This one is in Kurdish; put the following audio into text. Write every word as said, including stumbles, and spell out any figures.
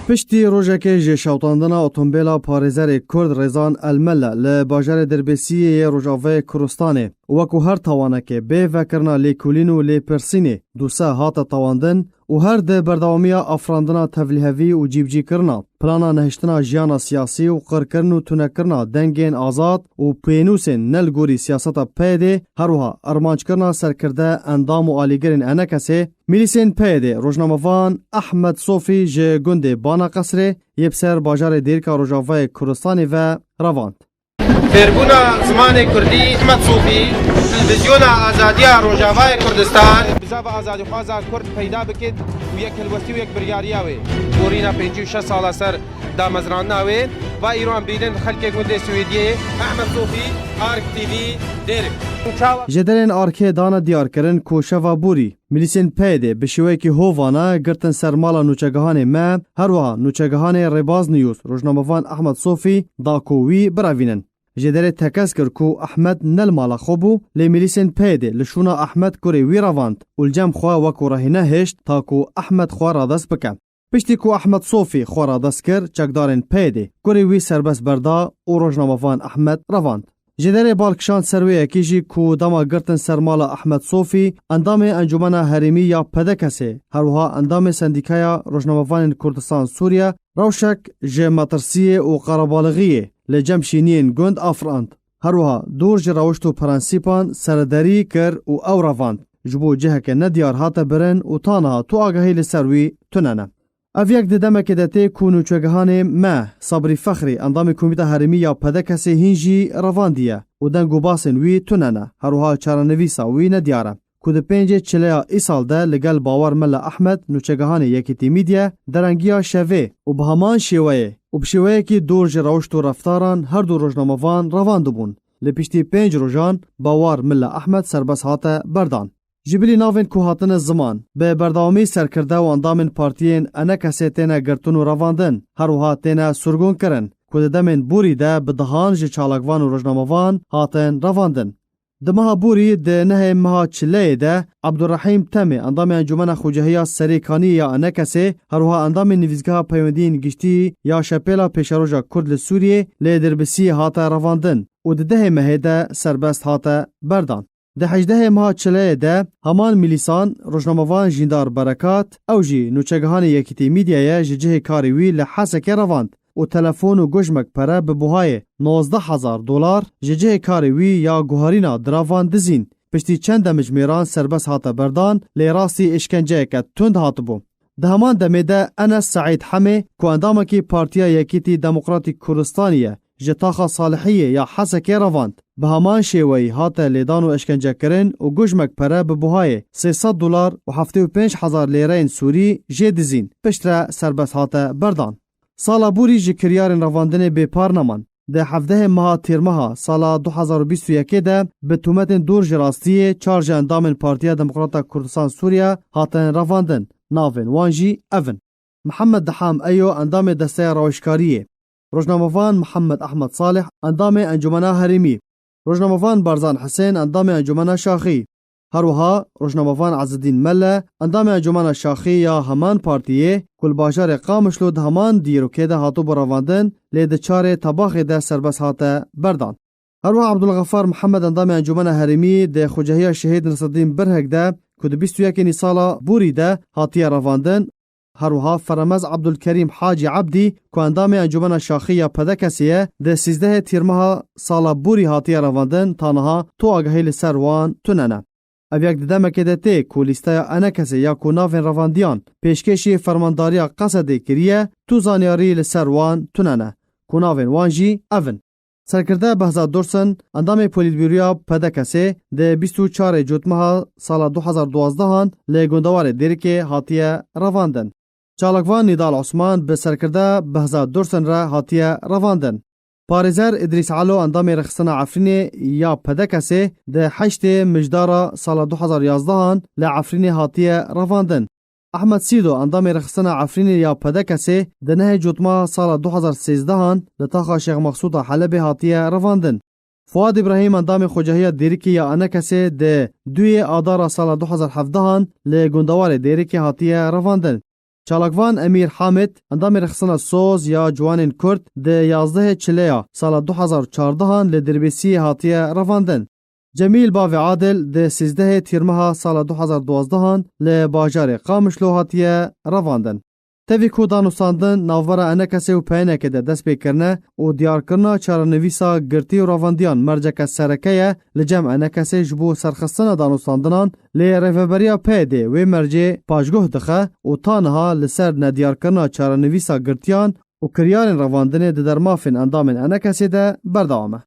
Piştî rojekê ji şewitandina otomobîla parêzerê Kurd Rêzan Elmele li bajarê Dirbêsiyê yê Rojavayê Kurdistanê û wekû her tawanekê bê vekirina lêkolîn û lêpirsînê, dûse hate tawandin û her di berdewamiya afirandina tevlihevî û cîbicîkirina plana nehiştina jiyana siyasî û qirkirin û tunekirina dengên azad û pênûsên ne li gorî siyaseta P Y D'ê, her wiha armanckirina serkirde, endam û alîgirên ENKSê, milîsên P Y D'ê rojnamevan Ehmed Sofî ji gundê Bana Qesrê yê bi ser bajarê Dêrika Rojavayê Kurdistanê ve revand. Fêrbûna zimanê kurdî, Ehmed Sofî, Televîzyona Azadiya Rojavayê Kurdistan. Bizava azadîxwaza kurd peyda bikit û yek helwestî û yek biryariya wê. Gorîna pêncî û şeş sala ser damezrandina wê, va îro em dîdin xelkê gundê Swêdiyê, Ehmed Sofî, Ark T V, Dêrik. Jêderên Arkê dane diyarkirin ku şeva borî, milîsên P Y D'ê bi şêweyekî hovane girtin ser mala nûçegihanê me, her wiha nûçegihanê Rêbaz News rojnamevan Ehmed Sofî da ku wî birevînin. Jêderê tekez kir ku Ehmed ne li mala xwe bû, lê milîsên P Y D'ê li şûna Ehmed kurê wî revand û li cem xwe wekû rehîne hişt ta ku Ehmed xwe radest bike. Piştî ku Ehmed Sofî xwe radest kir, çekdarên P Y D'ê kurê wî serbest berda û rojnamevan Ehmed revand. Jêderê bal kişand ser wê yekê jî ku dema girtin ser mala Ehmed Sofî, endamê Encûmena Herêmî ya P D K S'ê, her wiha endamê Sendîkaya Rojnamevanên Kurdistan Sûriye, rewşek ji metirsiyê û qerebalixiyê li cem şêniyên gund afirand. Her wiha dûr ji rewişt û prensîpan serederî kir û ew revand. Ji bo ciheke nediyar hate birin û ta niha tu agahî li ser wî tune ne. Ev yek di demekê de tê ku nûçegihanê me, Sabrî Fexrî, endamê Komîta Herêmî ya P D K S'ê hîn jî revandiye û deng û basên wî tune ne. Her wiha çarenivîsa wî nediyar e. Ku di pêncê çileya îsal de li gel Bawer Mela Ehmed, nûçegihanê Yekîtî Mîdya, derengiya şevê û bi heman şêweyê û bi şêweyekî dûr ji rewşt û reftaran her du rojnamevan revandibûn. Lê piştî pênc rojan Bawer Mela Ehmed serbest hate berdan. Ji bilî navên ku hatine ziman, bi berdewamî serkirde û endamên partiyên ENKSê têne girtin û revandin, her wiha têne sirgûnkirin, ku di demên borî de bi dehan ji çalakvan û rojnamevan hatin revandin. Di meha borî, di nehê meha çileyê de, Abdurrahîm Temê, endamê Encûmena Xwecehiya Serêkaniyê ya ENKSê, her wiha endamê Nivîsgeha Peywendiyên Giştî ya Şepêla Pêşeroja Kurd li Sûriyê, lê Dirbisiyê hate revandin û di dehê mehê de serbest hate berdan. Di hejdehê meha çileyê de heman milîsan, rojnamevan Jîndar Berekat, ew jî nûçegihanê Yekîtî Mîdyayê ji cihê karê wî li Hesekê revand û telefon û gojmek pere bi buhayê nozdeh hezar dolar ji cihê karê wî ya guherîna diravan dizîn. Piştî çend demijmêran serbest hate berdan, lê rastî îşkenceyeke tund hatibû. Di heman demê de Enes Seîd Hemê, ku endamekî Partiya Yekîtî Demokratîk Kurdistanî ye, ji taxa Salihiyê ya Hesekê revand. Bi heman şêweyî hate lêdan û eşkencekirin û gujmek pere bi buhayê sê sed dolar û heftê û pênc hezar lêreyên Sûrî jê dizîn, piştre serbest hate berdan. Sala borî ji kiryarên revandinê bêpar neman. Di hevdehê meha Tîrmeha sala du hezar û bîst û yekê de bi tûmetên dûr ji rastiyê çar ji endamên Partiya Demokrata Kurdistan Sûriye hatin revandin. Navên wan jî ev in: Mihemed Diham Eyo, endamê Desteya Rawişkariyê, rojnamevan Mihemed Ehmed Salih, endamê Encûmena Herêmî, rojnamevan Barzan Hisên, endamê Encûmena Şaxî, her wiha rojnamevan Ezidîn Mele, endamê Encûmena Şaxî ya heman partiyê, ku li bajarê Qamişlo di heman dîrokê de hatibû revandin, lê di çarê Tebaxê de serbest hate berdan. Her wiha Abdulxefar Mihemed, endamê Encûmena Herêmî di Xwecehiya Şehîd Nesreddîn Birhek de, ku di bîst û yekê Nîsala borî de hatiye revandin, her wiha Feremez Abdulkerîm Hacî Ebdî, ku endamê Encûmena Şaxî ya P D K S'ê ye, di sîzdehê Tîrmeha sala borî hatiye revandin, ta niha tu agahî li ser wan tune ne. Ev yek di demekê de tê ku lîsteya ENKSê ya ku navên revandiyan pêşkêşî Fermandariya Qesedê kiriye, tu zanyarî li ser wan tune ne, ku navên wan jî ev in: Serkirde Behzat Dursun, endamê Polîtbîroya P D K S'ê, di bîst û çarê Cotmeha sala du hezar duwazdehan li gundewarê Dêrikê hatiye revandin. Çalakvan Nîdal Osman bi serkirde Behzat Dursun re hatiye revandin. Parêzer Îdrîs Elo, endamê Rêxistina Efrînê ya P D K S'ê, di heştê Mijdara sala du hezar yazdehan li Efrînê hatiye revandin. Ehmed Sîdo, endamê Rêxistina Efrînê ya P D K S'ê, di nehê Cotmeha sala du hezar sêzdehan li taxa Şêx Mexsûd a Helebê hatiye revandin. Fuad Îbrahîm, endamê Xwecehiya Dêrikê ya ENKSê, di duyê Adara sala du hezar hevdehan li gundewarê Dêrikê hatiye revandin. Çalakvan Emîr Hamid, endamê rêxistina Soz ya Ciwanên Kurd, di yazdehê Çileya sala du hezar û çardehan li Dirbêsiyê hatiye revandin. Cemîl Bavê Adil di sîzdehê Tîrmeha sala du hezar duwazdehan li bajarê Qamişlo hatiye revandin. Tevî ku danûstandin navbera Enekesê û P Y N K'ê de dest pê kirine û diyarkirina çarenivîsa girtî û revandiyan merceke sereke ye li cem Enekesê ji bo serxistina danûstandinan, lê Rêveberiya P Y D'ê wê mercê paşguh dixe û ta niha li ser nediyarkirina çarenivîsa girtiyan û kiryarên revandinê di dermafên endamên Enekesê de berdewam e.